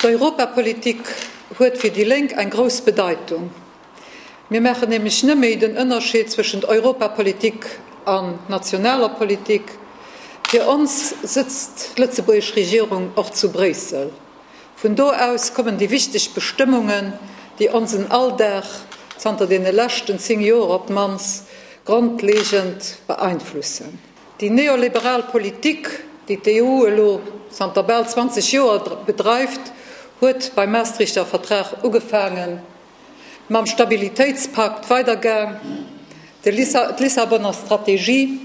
D'Europapolitik huet fir déi Lénk eng grouss Bedeitung. Mir maachen nämlech neméi den Ënnerscheed zwëschent Europapolitik an nationaler Politik. Fir ons sëtzt d'lëtzebuergesch Regierung och zu Bréissel. Vun do aus kommen déi wichteg Bestëmmungen, déi onsen Alldag zanter deene leschten 10 Joer op d'mannst grondlegend beeinflussen. Déi neoliberal Politik, déi d'EU elo zanter bal 20 Joer bedreift, huet beim Maastrichter Vertrag ugefaangen, mam Stabilitéitspakt weidergaang, d'Lissabonner Strategie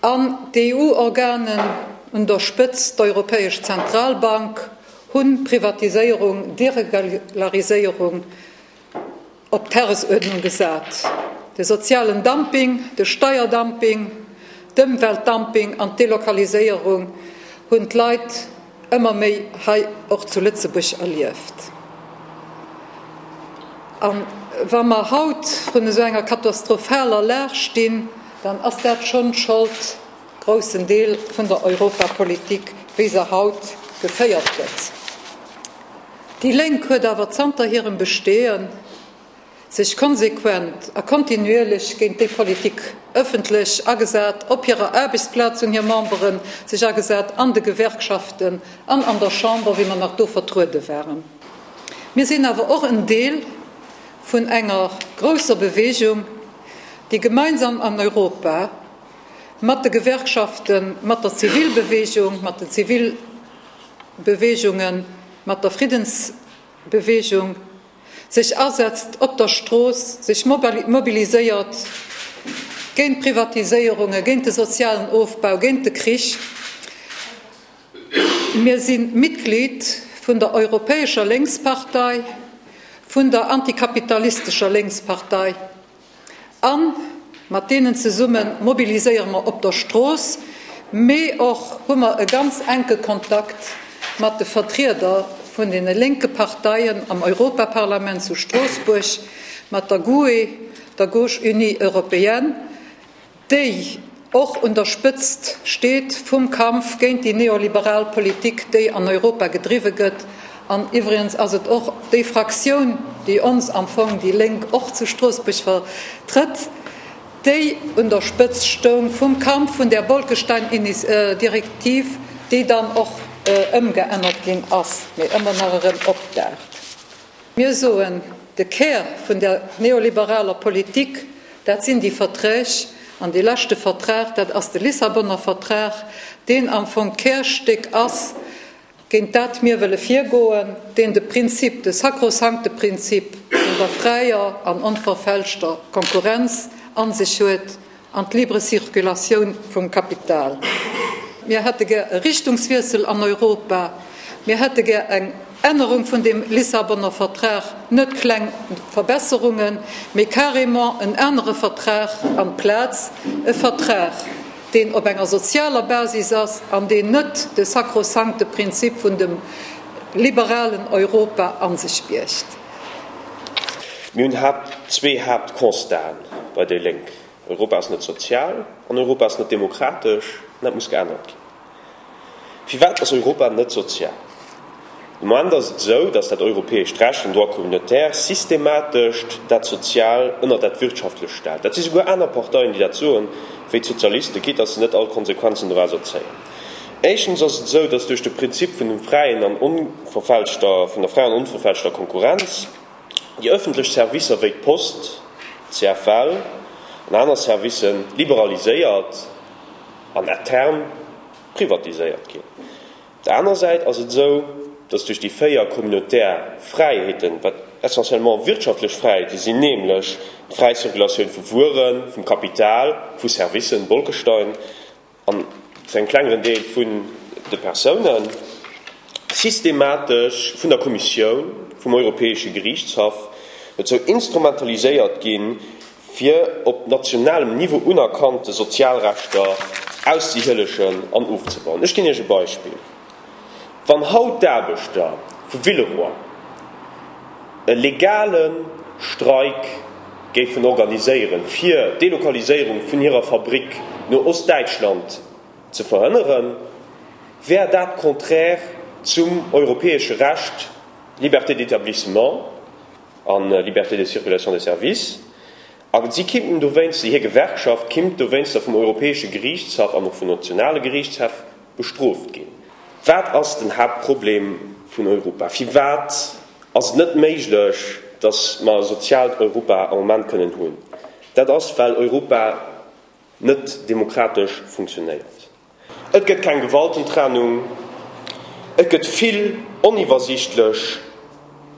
an d'EU-Organen, un der Spëtz d'Europäesch Zentralbank, hunn Privatiséierung, Deregulariséierung op d'Tagesuerdnung gesat. De sozialen Dumping, de Steierdumping, d'Ëmweltdumping an d'Delokaliséierung hunn d'Leit ëmmer méi hei och zu Lëtzebuerg erlieft. A wa mer haut vrun esou enger katastrophaler Lag stinn, dann ass dat schonn d'Schold, groussen Deel, vun der Europapolitik, wéi se haut geféiert gëtt. Déi Lénk huet awer zanter hirem Besteeën sech konsequent a kontinuierlech géint déi Politik ëffentlech agesat, op hirer Aarbechtsplaz hunn hir Membere sech agesat, an de Gewerkschaften an an der Chamber, wéi mer nach do vertruede waren. Mir sinn awer och en Deel vun enger grousser Bewegung, déi gemeinsam an Europa mat de Gewerkschaften, mat der Zivilbewegung, mat den Zivilbewegungen, mat der Friddensbewegung sech asetzt op der Strooss, sech mobiliséiert géint d'Privatiséierunge, géint de sozialen Ofbau, géint de Krich. Mir si Mitglied vun der Europäescher Lénkspartei, vun der antikapitalistescher Lénkspartei. A mat deenen zesumme mobiliséiere mer op der Strooss, mee och hu mer e ganz enke Kontakt mat de Vertrieder vun deene lénke Parteien am Europaparlament zu Stroossbuerg, mat der GUE, der Gauche Unie Européenne, déi och un der Spëtzt steet vum Kampf géint déi neoliberal Politik, déi an Europa gedriwwe gëtt. An iwwregens ass et och déi Fraktioun, déi ons am Fong, déi Lénk, och zu Stroossbuerg vertrëtt, déi un der Spëtzt stoung vum Kampf vun där Bolkestein-Direktiv, déi dann och ëmgeännert ginn ass, mee ëmmer nach erëm opdaucht. Mir soen, de Kär vun der neoliberaler Politik, dat sinn déi Verträg, an dee leschte Vertrag, dat ass de Lissabonner Vertrag, deen am Fong d'Kärstéck ass, géint dat mir wëlle virgoen, deen de Prinzip, de sakrosankte Prinzip vun der fräier an onverfälschter Konkurrenz a sech huet. An d'libre Circulatioun vum Kapital. Mir hätte gär e Richtungswiessel an Europa. Mir hätte gär eng Ännerung vun deem Lissabonner Vertrag, net kleng Verbesserungen, mee carrément en anere Vertrag amplaz, e Vertrag, deen op enger sozialer Basis ass an deen net de sakrosankte Prinzip vun dem liberalen Europa a sech biergt. Mir hunn zwee Haaptconstaten bei déi Lénk, Europa ass net sozial an Europa ass net demokratesch an dat muss geännert ginn. Firwat ass Europa net sozial? De Moment ass et esou, datt dat europäescht Recht, den Droit communautaire, systematesch dat Sozial ënner dat Wirtschaftlecht stellt. Dat si souguer aner Parteien, déi dat soen, wéi d'Sozialisten, quitte datt se net all d'Konsequenzen dorauser zéien. Éischtens ass et esou, datt duerch de Prinzip vun dem fräien an onverfälschter, vun der fräier an onverfälschter Konkurrenz déi ëffentlech Servicer wéi d'Post, d'CFL an aner Servicen liberaliséiert an à terme privatiséiert ginn. Op der aner Säit ass et esou, datt duerch déi 4 communautaire Fräiheeten, wat essentiellement wirtschaftlech Fräiheete sinn, nämlech d'fräi Circulatioun vu Wueren, vum Kapital, vu Servicen, Bolkestein, an zu engem klengeren Deel vun de Persounen, systematesch vun der Kommissioun, vum Europäesche Geriichtshaff dozou instrumentaliséiert ginn, fir op nationalem Niveau unerkannte Sozialrechter auszehielegen an ofzebauen. Ech ginn Iech e Beispill, Wann haut d'Aarbechter vu Villeroy e legale Streik géifen organiséieren, fir d'Delokaliséierung vun hirer Fabrick no Ostdäitschland ze verhënneren, wär dat contraire. zum europäesche Recht, Liberté d'établissement a Liberté de circulation des services, a si kinnten dowéinster, hir Gewerkschaft kinnt dowéinster vum Europäesche Geriichtshaff an och vun nationale Geriichtshäff bestrooft ginn. Wat ass den Haaptproblem vun Europa? Firwat ass et net méiglech, datt mer e soziaalt Europa am Moment kënnen hunn? Dat ass, well Europa net demokratesch funktionéiert. Et gëtt keng Gewaltentrennung, et gëtt vill oniwwersiichtlech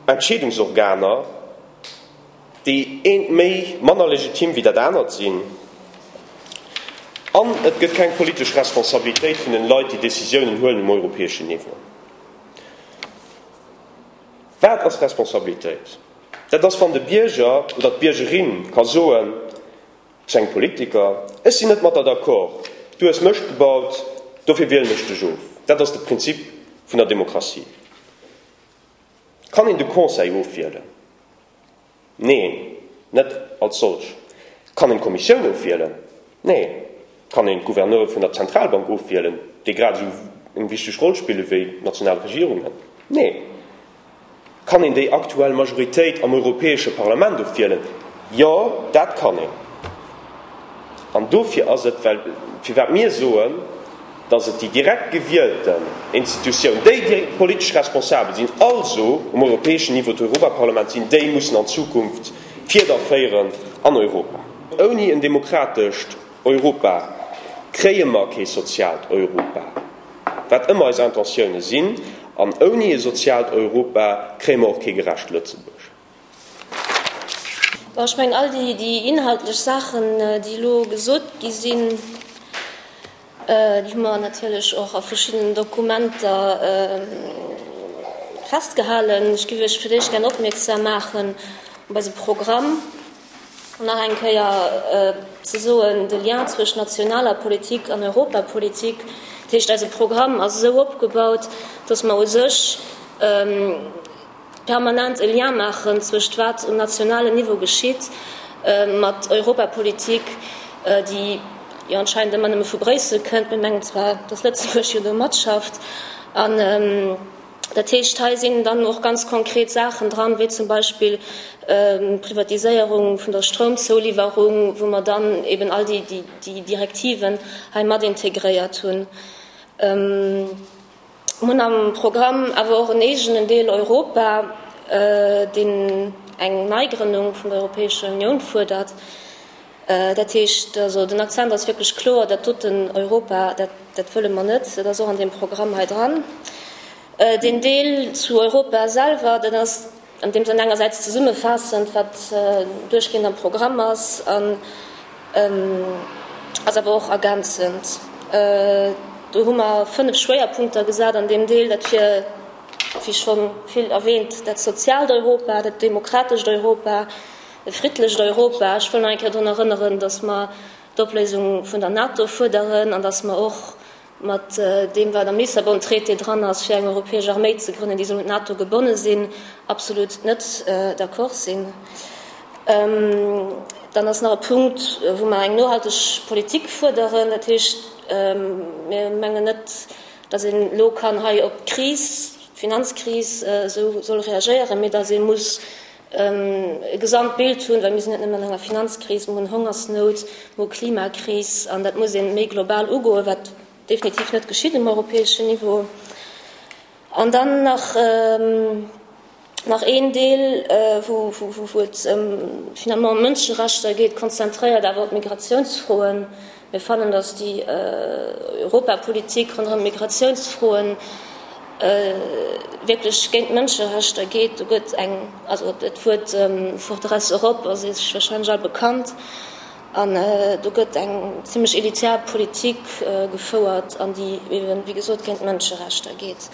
Entscheedungsorganer, déi eent méi manner legitim wéi dat anert sinn, an et gëtt keng politesch Responsabilitéit vun den Leit, déi Decisiounen huelen um europäeschen Niveau. Wat ass Responsabilitéit? Dat ass, wann de Bierger oder d'Biergerin ka soen zu engem Politiker, Ech sinn net mat der d'accord, du hues Mëscht gebaut, dofir wielen ech dech of. Dat ass de Prinzip vun der Demokratie. Kann een de Conseil ofwielen? Neen, net als solch. Kann een d'Kommissioun ofwielen? Nee. Kann een d'Gouverneure vun der Zentralbank ofwielen, déi grad esou eng wichteg Roll spille wéi d'national Regierungen? Nee. Kann een déi aktuell Majoritéit am Europäesche Parlament ofwielen? Jo, dat kann een. An dofir ass et, well, firwat mir soen, datt et déi direkt gewielten Institutioun, déi déi politesch responsabel sinn, also um europäeschen Niveau d'Europaparlament sinn, déi mussen an Zukunft d'Fieder féieren an Europa. Ouni en demokratescht Europa kréie mer kee soziaalt Europa, wat ëmmer eis Intentioune sinn, an ouni e soziaalt Europa kréie mer och kee gerecht Lëtzebuerg. Bon, ech mengen, all déi inhaltlech Saachen, déi elo gesot gi sinn, déi hu mer natierlech och a verschiddenen Dokumenter festgehalen. Ech géif Iech fir d'éischt gär opmierksam maachen op eise Programm, nach eng Kéier ze soen, de Lien zwëscht nationaler Politik an Europapolitik. Dat heescht, eise Programm ass esou opgebaut, dass mer u sech permanent e Lien maachen zwëscht wat um nationalen Niveau geschitt mat Europapolitik, déi jo anscheinend ëmmer nëmme vu Bréissel kënnt. Mir mengen zwar, datt Lëtzebuerg jo do matschafft. An dat heescht, hei sinn dann och ganz konkret Saachen dran, wéi zum Beispill d'Privatiséierung vun der Stroumzouliwwerung, wou mer dann eben all déi Direktiven hei mat integréiert hunn. Mir hunn am Programm awer och en eegenen Deel Europa, deen eng Neigrënnung vun der Europäescher Unioun fuerdert. Dat heescht also, den Akzent ass wierklech kloer, dat doten Europa, dat, dat wëlle mer net. Dat ass och an deem Programm hei dran. Deen Deel zu Europa selwer, dat ass an deem Sënn engersäits zesummefaassend, wat duerchgehend am Programm ass, an ass awer och ergänzend. Do hu mer 5 Schwéierpunkter gesat an deem Deel. Dat wier, wéi scho vill erwähnt, dat soziaalt Europa, dat demokratescht Europa, e friddlecht Europa. Ech wëll nach eng Kéier drun erënneren, datt mer d'Opléisung vun der NATO fuerderen an datt mer och mat deem wat am Lissabon-Traité dran ass, fir eng europäesch Arméi ze grënnen, déi soll un d'NATO gebonne sinn, absolut net d'accord sinn. Dann ass nach e Punkt, wou mer eng nohalteg Politik fuerderen. Dat heescht, mir mengen net, datt een elo kann hei op d'Kris, d'Finanzkris esou soll reagéieren, mee datt ee muss e gesamt Bild hunn, well mir sinn net nëmmen an enger Finanzkris, mir hunn Hongersnout, mir hu Klimakris an dat muss ee méi global ugoen, wat definitiv net geschitt um europäeschen Niveau. An dann nach nach een Deel, wou et finalement ëm Mënscherechter geet, konzentréiert awer op d'Migratiounsfroen. Mir fannen, datt déi Europapolitik ronderëm d'Migratiounsfroen wierklech géint d'Mënscherechter geet. Do gëtt eng, also dat Wuert Forteresse Europe ass Iech warscheinlech all bekannt, an do gëtt eng zimlech elitär Politik gefouert an déi eeben, wéi gesot, géint d'Mënscherechter geet.